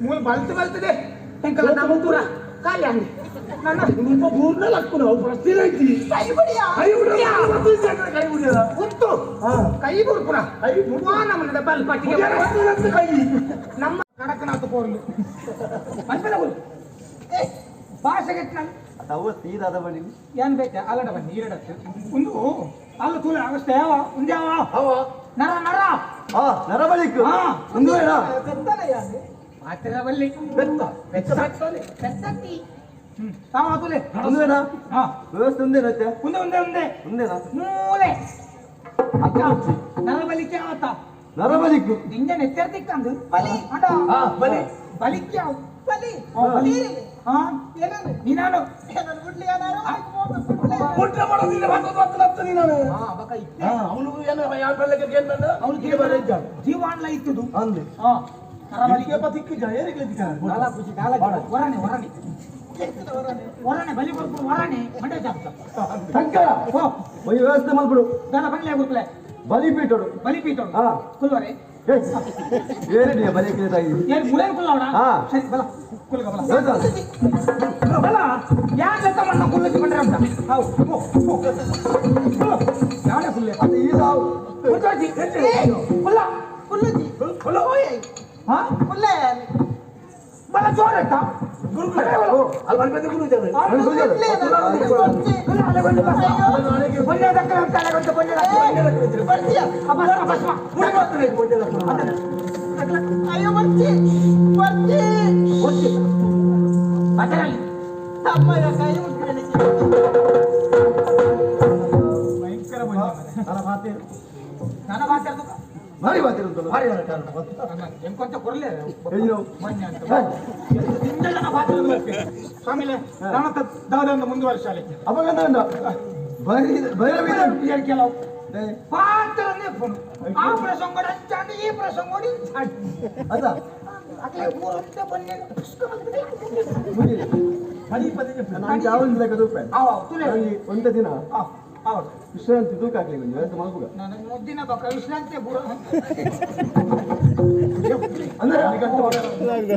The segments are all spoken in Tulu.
ಮೂಲ ಬಲ್ತು ಬಲ್ತದೆ ಎಂಕಲ ನಮ್ಮ ಪೂರ ಖಾಲಿ ಅಂಗಿ ನನ್ನ ನಿಮ್ಮ ಪೂರ್ಣ ಲಕ್ಕುನ ಪ್ರಶ್ನೆ ಐತಿ ಕೈ ಬಿಡಿಯಾ ಕೈ ಬಿಡಿಯಾ ಕೈ ಬಿಡಿಯಾ ಉಂಟು ಕೈ ಬಿಡ್ಪುರ ಕೈ ಬಿಡುವ ನಮ್ಮನ್ನ ಬಲ್ ಪಟ್ಟಿಗೆ ಕೈ ನಮ್ಮ ಕಡಕನಾಥ ಕೋರ್ಲು ಮನ್ಪದ ಗುರು ಭಾಷೆಗೆ ಅವು ಸೀದಾದ ಬಳಿ ಏನ್ ಬೇಕಾ ಅಲ್ಲಡ ಬನ್ನಿ ಈರಡ ಒಂದು ಅಲ್ಲ ತೂಲ ಅಗಸ್ತ ಯಾವ ಒಂದ್ಯಾವ ಅವ ನರ ನರ ಆ ನರ ಬಳಿಕು ಹಾ. ಒಂದು ಏನ ಮಾತ್ರ ಬಲ್ಲಿ ಬೆತ್ತ ಬೆತ್ತ ಬೆತ್ತತ್ತಿ ಹ್ಮ್ ತಾವ ತುಲೆ ಒಂದು ಏನ ಹಾ ವ್ಯವಸ್ಥೆ ಒಂದೇನ ಅತ್ತೆ ಒಂದೇ ಒಂದೇ ಒಂದೇ ಒಂದೇನಾ ಮೂಲೆ ಅಕ್ಕ ನರ ಬಲಿಕೆ ಆವತ್ತ ನರ ಬಳಿಕು ನಿಂಗೆ ನೆತ್ತೆರ್ತಿಕ್ಕಂದು ಬಲಿ ಅಡ ಹಾ, ಬಲಿ. ಬಲಿಕೆ ಅವು ಬಲಿ ಬಲಿ ಹಾ ಏನದು ನೀನಾನು ಏನದು ಬಿಡ್ಲಿ ಏನಾರು ಮುಟ್ಟ ಮಾಡೋದಿಲ್ಲ ಮತ್ತೆ ಮತ್ತೆ ಮತ್ತೆ ನೀನು ಹಾ ಬಕ ಇತ್ತೆ ಹಾ ಅವನು ಏನು ಯಾವ ಬೆಲ್ಲಕ್ಕೆ ಏನ್ ಬಂದ ಅವನು ಜೀವಾಣ್ಲ ಇತ್ತದು ಅಂದೆ ಹಾ ನರ ಬಲಿಕೆ ಬಲಿಗೆ ಪತಿಕ್ಕ ಜ ಏರಿಗೆ ತಿಕ್ಕ ದಾಲ ಪೂಜೆ ದಾಲ ವರಣೆ ವರಣೆ ವರಣೆ ಬಲಿ ಕೊಡ್ಪು ವರಣೆ ಮಂಡೆ ಜಾಪ್ತ ಶಂಕರ ಓ ಒಂದು ವ್ಯವಸ್ಥೆ ಮಾಡ್ಬಿಡು ದಾಲ ಬನ್ನಿ ಗುರುಕುಲೆ ಬಲಿ ಪೀಟೋಡು ಬಲಿ ಪೀಟೋಡು ಹಾ. ಕುಲ್ವರೆ ಏನಿದೆಯಾ ಬಲಿ ತಾಯಿ ಏನ್ ಮುಳೇನ್ ಕುಲ್ಲವಣ ಹಾ. ಸರಿ ಬಲ ಕುಲ್ಗ ಬಲ ಹೌದಾ? ಬಲ ಯಾನ್ ಲೆಕ್ಕ ಮಣ್ಣ ಕುಲ್ಲಕ್ಕೆ ಬಂದ್ರೆ ಅಂತ how ಓ ಓ ಯಾವನೇ ಕುಲ್ಲೆ ಅದು ಈ ಸಾವು ಕುಲ್ಕಾಜಿ ಕುಲ್ಲ ಕುಲ್ಲುಜಿ ಕುಲ್ಲ ಹಾ ಕುಲ್ಲೆ ಬಲ ಜೋರಟ್ಟ ಗುರುಕುಲೆ ಓ ಅಲ್ಲಿ ಬಂದ ಗುರು ಇದ್ದಾನೆ ಅಲ್ಲಿ ಗುರು ಬರ್ತೀಯ ಅಯ್ಯೋ ಬರ್ತಿ ಬರ್ತಿ ಅಮ್ಮಯ್ಯ ಕೈ ಮುಟ್ಕೊಳ್ಳಿ ನನ್ನ ಮಾತೆ ನನ್ನ ಮಾತಾಡ್ದು ಭಾರಿ ಮಾತೆ ಉಂಟಲ್ಲ ಭಾರಿ ಎಂಕೊಂತ ಕೊರ್ಲೆ ಏನು? ಮೊನ್ನೆ ಅಂತ ತಿಂಗಳ ಸ್ವಾಮಿಲೆ ನನ್ನ ದಾದ ಮುಂದುವರಿಸಾಲೆ ಅಪಗಂಧ ಭೈರವಿ ಕೆಲವು ಪಾತ್ರನೇ ಫೋನ್ ಆ ಪ್ರಸಂಗ ಅಂಚಾಂಡು ಈ ಪ್ರಸಂಗ ಇಂಚಾಂಡು ಅದ ಅಕ್ಲೆ ಊರಂತೆ ಬನ್ನಿ ಮುಗಿಲಿ ಬಲಿ ಪದಿಗೆ ನಾನು ಯಾವೊಂದು ಲೆಕ್ಕ ತೂಪ ಅವ ತುಲೆ ಒಂದೇ ದಿನ ಹೌದು ವಿಶ್ರಾಂತಿ ತೂಕ ಹಾಕ್ಲಿ கொஞ்சம் ವ್ಯವಸ್ಥೆ ಮಲ್ಪುಗ ನಾನು ಮುದ್ದಿನ ಬಕ್ಕ ವಿಶ್ರಾಂತಿ ಬುರ ಅಂದ್ರೆ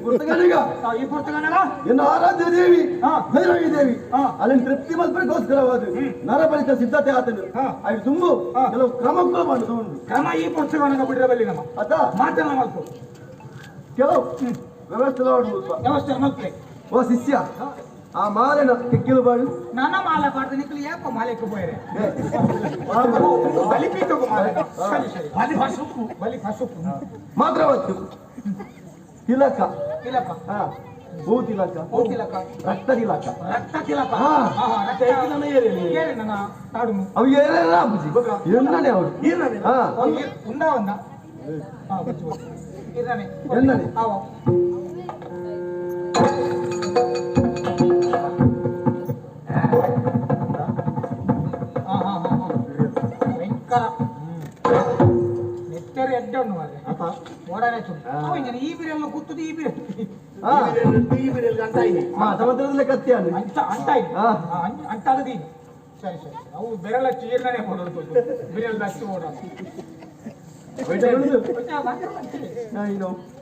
ಪುಸ್ತಕನೀಗ ಈ ಪುಸ್ತಕನಲ್ಲ ಎನ್ನ ಆರಾಧ್ಯ ದೇವಿ ಹಾ. ಭೈರವಿ ದೇವಿ ಹಾ. ಅಲ್ಲಿ ತೃಪ್ತಿ ಮಲ್ಪಕ್ಕೋಸ್ಕರವಾದ ನರಬಲಿತ ಸಿದ್ಧತೆ ಆತನು ಹಾ. ಅದು ತುಂಬು ಹಾ. ಕೆಲವು ಕ್ರಮಗಳು ಮಾಡುದು ಉಂಟು ಕ್ರಮ ಈ ಪುಸ್ತಕವನ್ನ ಬಿಡಿರಬಲ್ಲಿ ನಮ್ಮ ಅದ ಮಾತನ್ನ ಮಲ್ಪು ಕೆಲವು ವ್ಯವಸ್ಥೆ ಮಾಡುದು ವ್ಯವಸ್ಥೆ ಮಲ್ಪಲೆ ಓ ಶಿಷ್ಯ ಆ ಮಾಲೆನ ಕೆಕ್ಕಿಲು ಬಾಳು ನನ್ನ ಮಾಲ ಪಾಡ್ದು ನಿಕ್ಲು ಯಾಕೋ ಮಾಲೆಕ್ಕೆ ಪೋಯರೆ ಏ, ಮಾಲೆ. ಬಲಿ ಪೀಟೋಗು ಮಾಲೆ ಸರಿ ಸರಿ ಬಲಿ ಫಸುಕ್ಕು ಬಲಿ ಫಸುಕ್ಕು ಮಾತ್ರವತ್ತು ತಿಲಕ ತಿಲಕ ಹಾ ಹೂ ತಿಲಕ ಹೂ ತಿಲಕ ರಕ್ತ ತಿಲಕ ರಕ್ತ ತಿಲಕ ಹಾ. ಹಾ, ಹಾ, ರಕ್ತ ನನ್ನ ಏರಿಯಲ್ಲಿ. ಏರಿ ನನ್ನ ತಾಡುನು ಅವು ಏನೆಲ್ಲ ಬುಜಿ ಎನ್ನನೆ ಅವರು ಏನಾನೆ ಹಾ ಉಂಡ ಒಂದ ಹಾ ಗೊತ್ತು ಗೊತ್ತು ಇರ್ತಾನೆ ಎನ್ನನೆ ಆವ ಹಾ ಹಾ ಹಾ ಹಾ ಭಯಂಕರ ನೆತ್ತರ ಎಡ್ಡಣ್ಣು ಮಾರ್ರೆ ಓಡಾನೆ ಚುಂಡು ಅವ ಇಂಜನ ಈ ಬಿರೆಲ್ಲ ಕೂತದು ಈ ಬಿರೆ ಹಾ ಈ ಬಿರಿಯಲ್ಲಿ ಅಂತ ಇದೆ ಹಾ ಸಮುದ್ರದಲ್ಲೇ ಕತ್ತಿಯಾನು ಅಂಟ ಅಂಟ ಇದೆ ಹಾ. ಅಂಟಾಗದಿ ಸರಿ ಸರಿ ಸರಿ ಅವು ಬೆರಳ ಚೀರ್ಣನೆ ಕೊಡೋದು ಬಿರೆಲ್ಲ ಹಚ್ಚಿ ಓಡೋದು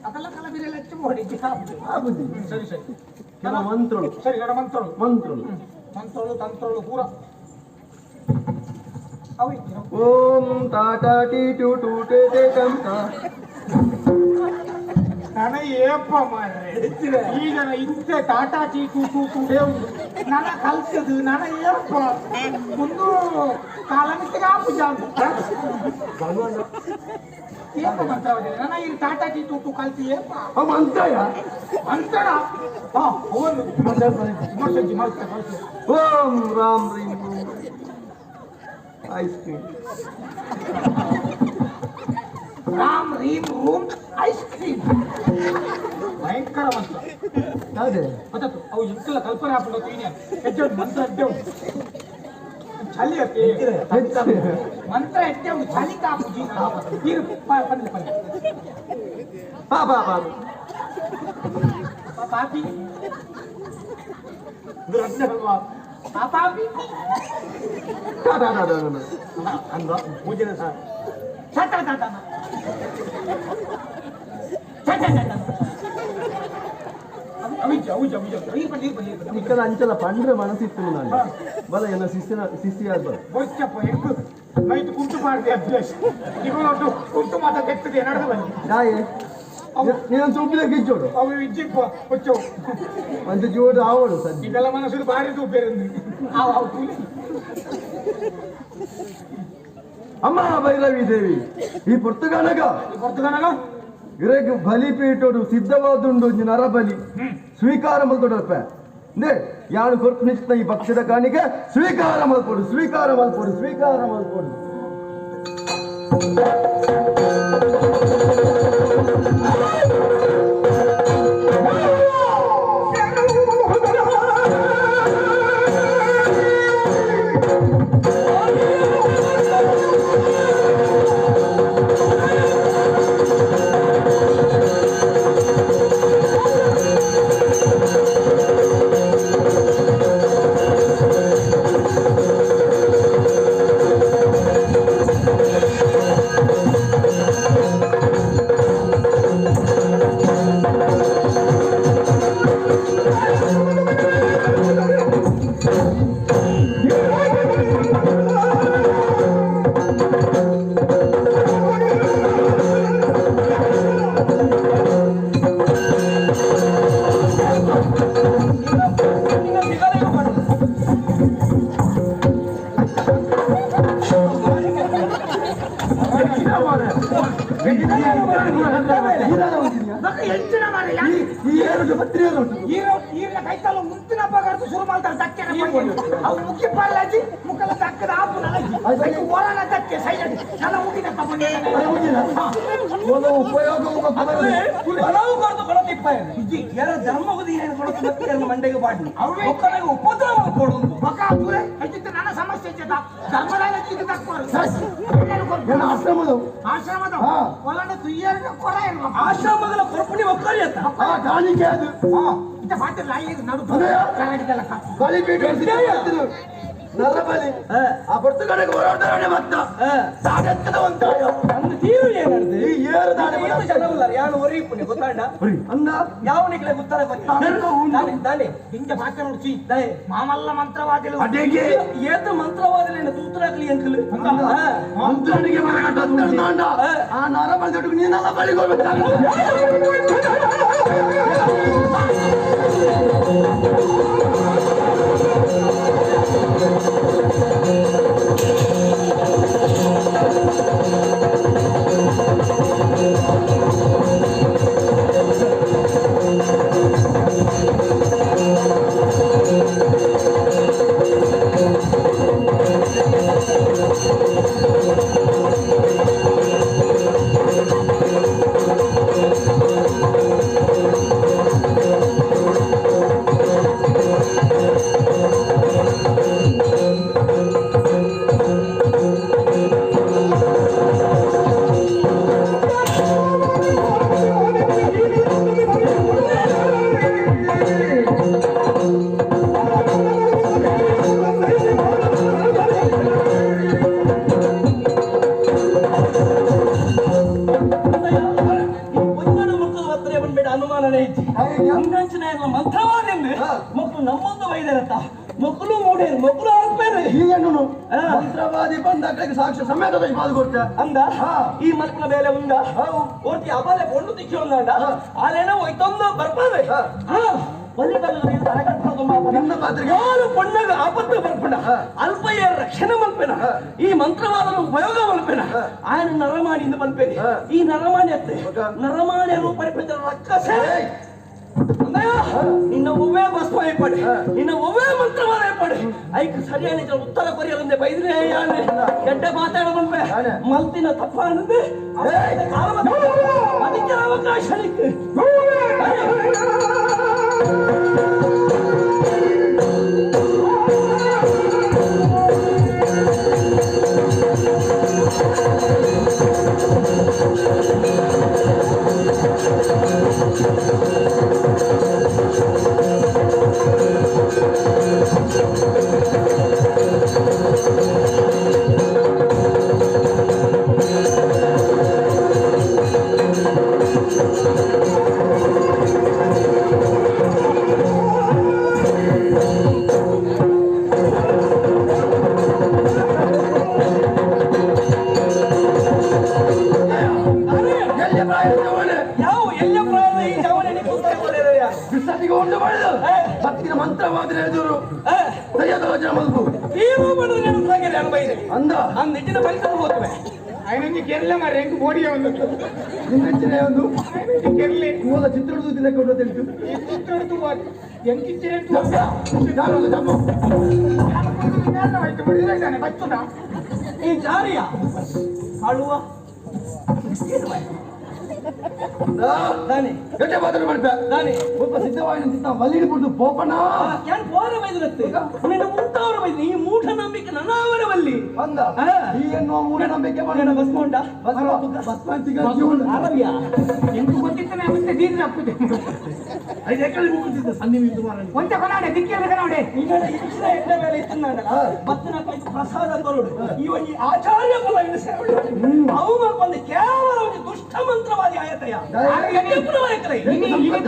ಅಕಲ ಕಲ ಬಿರೆಲ್ಲ ಹಚ್ಚಿ ಓಡಿ ಆ ಬುದ್ಧಿ ಸರಿ ಸರಿ ಕೆಲವು ಮಂತ್ರಗಳು ಸರಿ ಕಡ ಮಂತ್ರಳು ಮಂತ್ರಗಳು ಮಂತ್ರಳು ತಂತ್ರಳು ಪೂರ ಅವು ಇತ್ತು. ಓಂ ಟಾಟಾ ಟಿ ಟು ಟು ಟೇ ಟೇ ಟಂ ಟಾ. ನನಗೆ ಏಪ್ಪ ಮಾರ್ರೆ ಈ ಜನ ಇತ್ತೆ ಟಾಟಾ ಚೀ ಟೂ ಟೂ ಟೂ ಡೇ ಉಂಟು ನನ್ನ ಕಲ್ತದು ನನಗೆ ಏಪ್ಪ ಒಂದು ಕಾಲಮಿತ್ತಿಗೆ ಆಪುಜ ಅಂತ ಏಪ್ಪ ಮಂತ್ರ ನನ್ನ ಈ ಟಾಟಾ ಚೀ ಟೂ ಟೂ ಕಲ್ತಿ ಏಪ್ಪ ಅವ ಮಂತ್ರಯ ಮಂತ್ರಣ ಹಾ ಅವನು ಮರ್ಸಜ್ಜಿ ಮರ್ಸ ಮರ್ಸ Om Ram ರೀಂ room. Ice cream Ram ರೀಂ room ice cream. ಭಯಂಕರ ಮಂತ್ರ. ಗೊತ್ತಾಯ್ತು ಅವು ಎಂತೆಲ್ಲ ಕಲ್ಪನೆ ಹಾಕೊಂಡು ಹೋಗ್ತೀನಿ ಹೆಚ್ಚು ಮಂತ್ರ ಎಡ್ಡೆ ಚಳಿ ಮಂತ್ರ ಎಡ್ಡೆ ಉಂಟು ಚಳಿ ಕಾಪು ನೀರು ಪನ್ನೆ ಪನ್ನೆ ಪಾ ಪಾ ಪಾಪಿ ಪಾಪಿ ಅಂದ ಪೂಜೆ ಸರ್ ಛಟ ಛಟ ಛಟ ಛಟ ಅವಿಜ ಅವಿಜ ಅವಿಜ ಇಕ್ಕಲ ಅಂಚಲ ಪಂಡ್ರೆ ಮನಸ್ಸಿತ್ತು ನಾನು ಬಲ ಏನ ಶಿಸ್ತಿನ ಶಿಸ್ತಿ ಆದ ಬೊಚ್ಚಪ್ಪ ಎಂಕು ನೈಟ್ ಕುಂಟು ಮಾಡಿದೆ ಅಭ್ಯಾಸ ಇವರು ಕುಂಟು ಮಾತ ಕೆತ್ತದೆ ನಡೆದು ಬನ್ನಿ ದಾಯೆ ನೀನೊಂದು ಚೂಪಿದ ಗಿಜ್ಜೋಡು ಅವು ಇಜ್ಜಿಪ್ಪ ಬೊಚ್ಚು ಒಂದು ಜೋಡು ಆವಡು ಸದ್ಯ ಇದೆಲ್ಲ ಮನಸ್ಸು ಭಾರಿ ತೂಪೇರಂದು ಅವು ಅವು ಕೂಲಿ ಅಮ್ಮ ಭೈರವಿ ದೇವಿ ಈ ಪೊರ್ತುಗಾನಗ ಪೊರ್ತುಗಾನಗ ಇರೆಗ್ ಬಲಿಪೀಟೋಡು ಸಿದ್ಧವಾದುಂಡು ಒಂಜಿ ನರಬಲಿ ಸ್ವೀಕಾರ ಮಲ್ತೊಡಪ್ಪ ನೇ ಯಾರು ಕೊರ್ಪು ನಿಶ್ಚಿತ ಈ ಪಕ್ಷದ ಕಾಣಿಕೆ ಸ್ವೀಕಾರ ಮಲ್ಪೊಡು ಸ್ವೀಕಾರ ಮಲ್ಪೊಡು ಸ್ವೀಕಾರ ಮಲ್ಪೊಡು. ಮಂಡೆಗೆ ಬಾಡಿ ಉಪದ್ರವ ಕೊಡುದು ನನ್ನ ಸಮಸ್ಯೆ ಧರ್ಮದ ಆಶ್ರಮದ ಆಶ್ರಮದ ಕೊರ್ಪಣಿ ಒಕ್ಕರಿ ಅಂತ ಕಾಣಿಕೆ ಅದು ನರಬಲಿ ಆ ಪೊರ್ತುಗಡೆಗೆ ಹೋರಾಡ್ತಾನೆ ಮತ್ತ ತಾಡೆತ್ತದ ಒಂತಾಯ ಅಂದು ತೀರು ಏನಂದ್ರೆ ಈ ಏರು ದಾಡೆ ಜನ ಯಾರು ಒರಿ ಪುಣ್ಯ ಗೊತ್ತಾಂಡ ಅಂದ ಯಾವ ನಿಕ್ಲೆ ಗೊತ್ತಾರ ಗೊತ್ತಾನೆ ಹಿಂಗೆ ಮಾತ್ರ ನೋಡ್ಸಿ ಮಾಮಲ್ಲ ಮಂತ್ರವಾದಿಲು ಅಡಿಗೆ ಏತ ಮಂತ್ರವಾದಿಲೇನ ತೂತರಾಕ್ಲಿ ಅಂಕಲ್ ಮಂತ್ರನಿಗೆ ಮರಗಟ್ಟ ಆ ನರಬಲಿ ದೊಡ್ಡ ನೀನಲ್ಲ ಬಳಿಗೆ ಹೋಗ್ಬೇಕು. ಮಕ್ಕಳು ನಮ್ಮೊಂದು ವೈದ್ಯರತ್ತ ಮಕ್ಕಳು ಮೂಡೇರು ಮಕ್ಕಳು ಆರ್ಪೇರು ಈ ಹೆಣ್ಣು ಮಂತ್ರವಾದಿ ಬಂದ ಸಾಕ್ಷಿ ಸಮೇತ ಕೊಡ್ತ ಅಂದ ಈ ಮಲ್ಪನ ಬೇಲೆ ಉಂಡ ಓರ್ತಿ ಅಬಲೆ ಪೊಣ್ಣು ತಿಕ್ಕಿ ಉಂದಾಂಡ ಆಲೇನ ಒಯ್ತೊಂದು ಬರ್ಪಾವೆ ಪೊಣ್ಣಗ ಆಪತ್ತು ಬರ್ಪಣ ಅಲ್ಪ ರಕ್ಷಣೆ ಮಲ್ಪೆನ ಈ ಮಂತ್ರವಾದನ ಉಪಯೋಗ ಮಲ್ಪೆನ ఆయన ನರಮಾಣಿಯಿಂದ ಮಲ್ಪೇನೆ ಈ ನರಮಾಣಿ ಅತ್ತೆ ನರಮಾಣಿ ರೂಪ ರಕ್ಕಸೆ ನಿನ್ನ ಒವ್ವೇ ಭಸ್ಮ ಏರ್ಪಡೆ ನಿನ್ನ ಒವ್ವೇ ಮಂತ್ರವಾದ ಏರ್ಪಡೆ ಐಕ್ ಸರಿಯಾದ ಉತ್ತರ ಕೊರಿಯಲಂದೆ ಬೈದ್ರೆ ಯಾನೆ ಎಡ್ಡ ಮಾತಾಡ ಮಲ್ಪೆ ಮಲ್ತಿನ ತಪ್ಪ ಅನ್ನದೆ ಅದಕ್ಕೆ ಅವಕಾಶ. ಈ ಜಾರಿಯ ಕಾಳುವ ಈ ಮೂಢನಂಬಿಕೆ ನನ್ನಾವರವಲ್ಲಿ ಮೂಢನಂಬಿಕೆ ಪ್ರಸಾದ ಕೊರಡು ಈ ಒಂದು ಆಚಾರ್ಯ ಅವು ಬಂದು ಕೇವಲ ಒಂದು ದುಷ್ಟ ಮಂತ್ರವಾದಿ ಆಯತಯ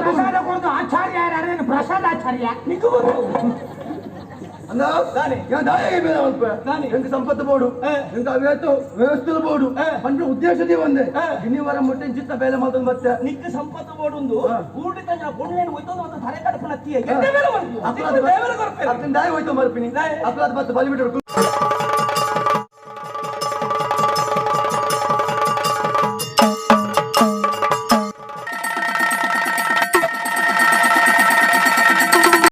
ಪ್ರಸಾದ ಕೊಡುದು ಆಚಾರ್ಯ ಯಾರು ಪ್ರಸಾದ ಆಚಾರ್ಯ ಸಂಪತ್ತು ಬೋಡು ವ್ಯವಸ್ಥೆ ಬೋಡು ಪಂಡ ಉದ್ದೇಶದೇ ಒಂದೇ ಇನ್ನಿವರ ಮುಟ್ಟೆ ಚಿತ್ತ ಬೇಲೆ ಮಾತೊಂದು ಮತ್ತೆ ನಿಕ್ಕ ಸಂಪತ್ತು ಬೋಡು ಊಟ ಪೊಣ್ಣು ಹೋಯ್ತು ಮತ್ತೆ ತಲೆ ಕಡಪನ ದಾಯಿ ಹೋಯ್ತು ಮರ್ಪಿನಿ ಅಪ್ಲಾದ ಮತ್ತೆ ಬಲಿಬಿಟ್ಟು.